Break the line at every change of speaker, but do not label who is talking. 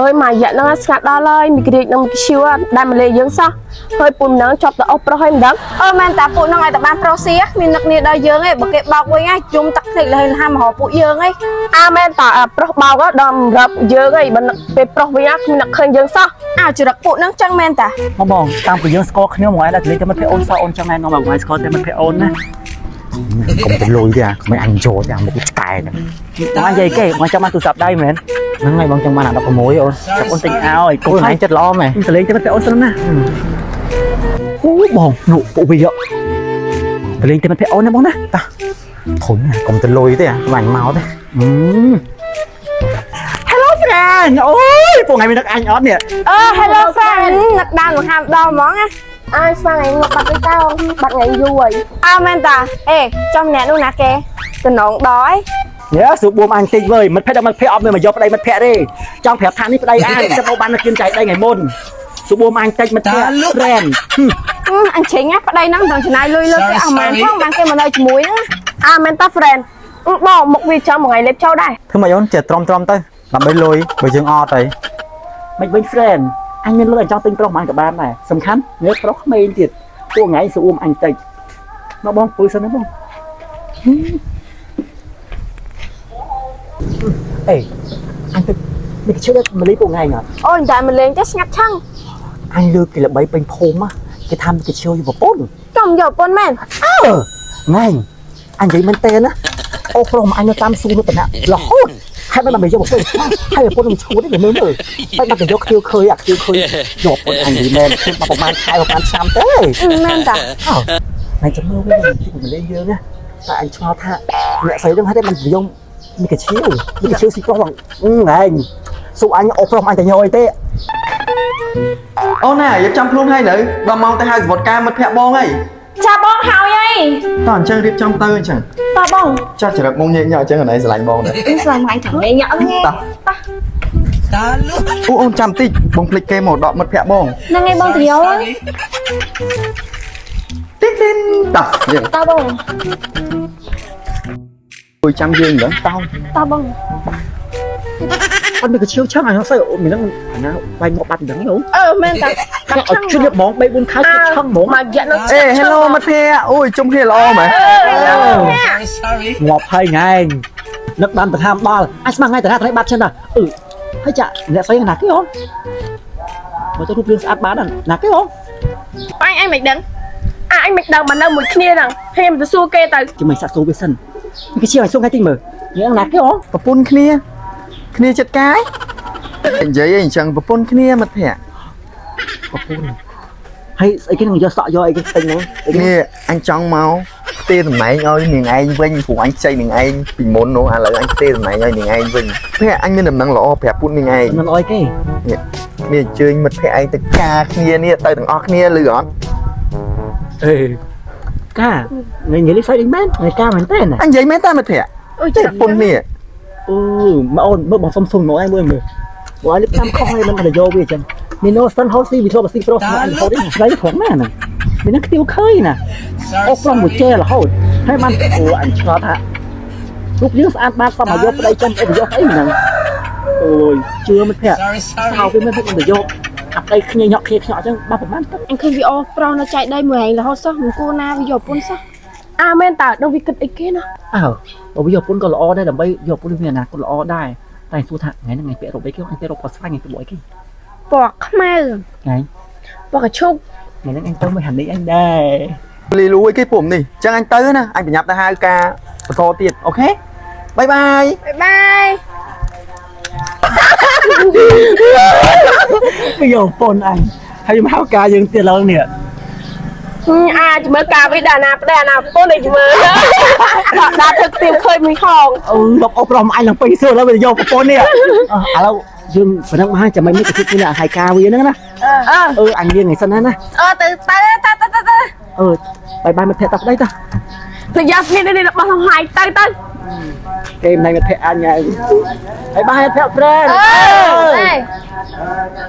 អើយមួយរយៈហ្នឹងស្ងាត់ដល់ហើយមីក្រៀកនឹងមីខ្ជឿដែលមកលេយើងសោះហើយពូម្ដងជាប់ទៅអស់ប្រុសហើយមិនដឹង
អឺមែនតាពួកហ្នឹងឲ្យតែបានប្រុសស៊ីគ្មាននឹកនាដល់យើងឯងបើគេបោកវិញណាជុំទឹកភ្នែកលហេលហាមរកពួកយើងឯង
អាមែនតាប្រុសបោកដល់ម្រាប់យើងហើយបើពេលប្រុសវិញគ្មាននឹកឃើញយើងសោះ
អើចរិតពួកហ្នឹងចឹងមែនតា
បងបងតាមពីយើងស្គាល់គ្នាមួយថ្ងៃដល់លេងតែមិត្តភក្តិអូនសោះអូនចង់ណែនាំឲ្យមួយថ្ងៃស្គាល់តែមិត្តភក្តិអូនណា
កុំទៅលុយទេអាក្មេងអញចូលទេអាមុខឆ្កែហ្នឹង
បងនិយាយគេបងចង់បានទូរស័ព្ទដៃមែន
ហ្នឹងហើយបងចង់បានអា16អូន
ចាំអូនទិញឲ្យកុំ
អូនឯងចិត្តល្អមែន
ទៅលេងតែមិត្តភក្តិអូនសិនណាអូបងនោះពួកវាយកទៅលេងតែមិត្តភក្តិអូនណាបងណា
តាធុញកុំទៅលុយទេអាបាញ់មកទេ
Hello friend អូយពួកថ្ងៃមាននឹកអញអត់នេះ
អឺ Hello friend នឹកដើមហាមដល់ហ្មងណា
អាយស្មានថ្ងៃមកបាត់ទៅតោបាត់ថ្ងៃយូរហើយ
អើមែនតាអេចំម្នាក់នោះណាគេតំណងដល់ឯង
ញ៉ាស្រួលបួមអញតិចវើយមិត្តភក្តិដល់មិត្តភក្តិអត់មានមកយកប្តីមិត្តភក្តិទេចង់ប្រាប់ថានេះប្តីអញចាំមកបាននៅគៀនចៃដីថ្ងៃមុនស្រួលបួមអញតិចមិត្តភក្តិ friend
អញច្រិញណាប្តីហ្នឹងមិនចំណាយលុយលើគេអស់ម៉ានផងបានគេមកនៅជាមួយហ្នឹង
អាមែនតា friend បងមុខវាចាំមួយថ្ងៃលេបចូលដែរ
ធ្វើមកអូនចេះទ្រាំទ្រាំទៅដើម្បីលុយបើយើងអត់អី
មិនវិញ friend អញមានលុយអញចង់ទិញប្រុសមិនក៏បានដែរសំខាន់ងើបប្រុសក្មេងទៀតពួកថ្ងៃស្រួលអញតិចមកបងពុយសិនណាបងអេអញទៅមានគេជឿមលីពួកថ្ងៃណា
អូយតែមកលេងទេស្ងាត់ឆឹង
អញលើកគេល្បីពេញភូមិគេថាគេជឿយប្រពន្ធ
ចំយកប្រពន្ធមែន
អើថ្ងៃអញនិយាយមែនទេណាអូប្រុសមកអញនៅតាមស៊ូនៅតំណាក់រហូតហើយមិនដើម្បីយកប្រពន្ធហើយប្រពន្ធនឹងឈួតទេមើលមើលបែបបាត់ទៅយកខ្ទាវឃើញអាខ្ទាវឃើញយកប្រពន្ធអញនិយាយមែនខ្ញុំបាត់ប្រហែលខែប្រហែលឆ្នាំទេ
មែនតា
អើថ្ងៃចាំមើលវិញទីមកលេងយើងណាតែអញឆ្ងល់ថាអ្នកស្រីហ្នឹងហេតុអីមិននិយមមីកាឈៀវមីកាឈៀវស៊ីប្រុសបងហ្នឹងឯងស៊ូអញអូប្រុសអញតែញយទេ
អូនណារៀបចំខ្លួនហើយនៅដល់ម៉ោងទៅហៅសវត្តការមិត្តភក្តិបងហើយ
ចាបងហើយអី
តោះអញ្ចឹងរៀបចំទៅអញ្ចឹង
តបង
ចោះចរិតមកញែកញ៉ក់អញ្ចឹងអនឯងស្រឡាញ់បងដែរ
ស្លាញ់ថ្ងៃថ្ងៃញ៉ាំហ្នឹង
តោះអូអូនចាំតិចបងភ្លេចគេមកដកមិត្តភក្តិបង
ហ្នឹងឯងបងត្រយល់
ទីនទីនតោះយើង
តបង
គួយចាំយើងមិនដឹងតោះ
តបង
អត់មីកាឈៀវឆឹងអញស្អីអូមីហ្នឹងអាណាបាយមកបាត់មិនដឹងទេអូ
អឺមែនតា
អត់ជឿហ្មង3 4ខែឆឹងហ្មង
មួយរយៈហ្នឹង
អេ Hello មិត្តភក្តិអូយជុំគ្នាល្អមែន
ងាប់ហើយថ្ងៃនឹកបានទៅហាមដល់អញស្មានថ្ងៃតាណាថ្ងៃបាត់ចឹងតាអឺហើយចាអ្នកស្រីណាគេអូមកទៅរូបរាងស្អាតបានណាគេអូ
អញអញមិនដឹង
អាអញមិនដឹងមកនៅមួយគ្នាហ្នឹងហ៊ានទៅសួរគេទៅ
ជំមិនសាក់សួរវាសិនគេជឿឲ្យសួរថ្ងៃតិចមើលយ៉ាងណាគេអូ
ប្រពន្ធគ្នាគ្នាចិត្តកាយនិយាយអីអញ្ចឹងប្រពន្ធគ្នាមិត្តភក្តិ
ប្រពន្ធហើយស្អីគេនឹងយកសក់យកអីគេទិញហ្នឹងអីគេ
នេះអញចង់មកផ្ទេរតំណែងឲ្យនាងឯងវិញព្រោះអញខ្ចីនាងឯងពីមុននោះឥឡូវអញផ្ទេរតំណែងឲ្យនាងឯងវិញភក្តិអញមានដំណឹងល្អប្រាប់ពួកនាងឯង
នឹងអុយគេ
នេះអញ្ជើញមិត្តភក្តិឯងទៅការគ្នានេះទៅទាំងអស់គ្នាឮអត់
អេកាថ្ងៃនិយាយស្អីនេះមែនថ្ងៃកាមែនទេណា
អញនិយាយមែនតាមិត្តភក្តិ
អូយ
ទេពុននេះ
អូមកអូនមើលបងសុំសុំមកឯងមើលមើលបងឲ្យលិបតាមខុសហើយមិនទៅយកវាអញ្ចឹងមីណូសិនហូស៊ីវិធ្លាប់ស៊ីប្រុសមកអញហូតនេះស្អីត្រង់ណាហ្នឹងមីនឹងខ្ទាវឃើញណាអូប្រុសមួយជែរហូតហើយបានអូអញឆ្ងល់ថារូបយើងស្អាតបានសមឲ្យយកប្តីចំអីទៅយកអីហ្នឹងអូយជឿមិត្តភក្តិសោវាមិនទៅយកអាប្តីគ្នាញាក់គ្នាខ្ញក់អញ្ចឹងបាត់ប្រហែលទឹក
អញឃើញវីអូប្រុសនៅចែកដីមួយឯងរហូតសោះមិនគួរណាវាយកប្រពន្ធសោះ
អាមែនតាដឹងវាគិតអីគេណា
អើបើវាយកប្រពន្ធក៏ល្អដែរដើម្បីយកប្រពន្ធវាមានអនាគតល្អដែរតែសួរថាថ្ងៃហ្នឹងថ្ងៃពាក់រ៉ូបអីគេអញពាក់រ៉ូបពណ៌ស្វាយថ្ងៃពាក់អីគេ
ពណ៌ខ្មៅ
ថ្ងៃ
ពណ៌កឈុក
ថ្ងៃហ្នឹងអញទៅមួយហានីអញដែរ
លីលូអីគេពុំនេះអញ្ចឹងអញទៅណាអញប្រញាប់ទៅហៅការបន្តទៀតអូខេបាយបាយ
បាយបាយ
វាយកប្រពន្ធអញហើយមកហៅការយើងទៀតឡើងនេះ
អាចមើលការវិដាណាប្តីអាណាប្រពន្ធឯងមើល ដាក់ធ្វើខ្ទាវឃើញមួយហង
អឺលប់អុបរំអញឡើងពេញសួរឡើយវាយកប្រពន្ធនេះឥឡូវយើងប៉ុណ្ណឹងមកហើយចាំមិនមានទៅជួបនេះហៅការវាហ្នឹងណា
អឺ
អឺអញរៀនថ្ងៃសិនណាណា
អឺទៅទៅទៅទៅទៅ
អឺបាយបាយមិត្តភក្តិតប្តីតា
ប្រយ៉ាគ្នានេះរបស់លំហាយទៅទៅ
គេមិនមិត្តភក្តិអញហើយបាយបាយមិត្តភក្តិ friend
អឺ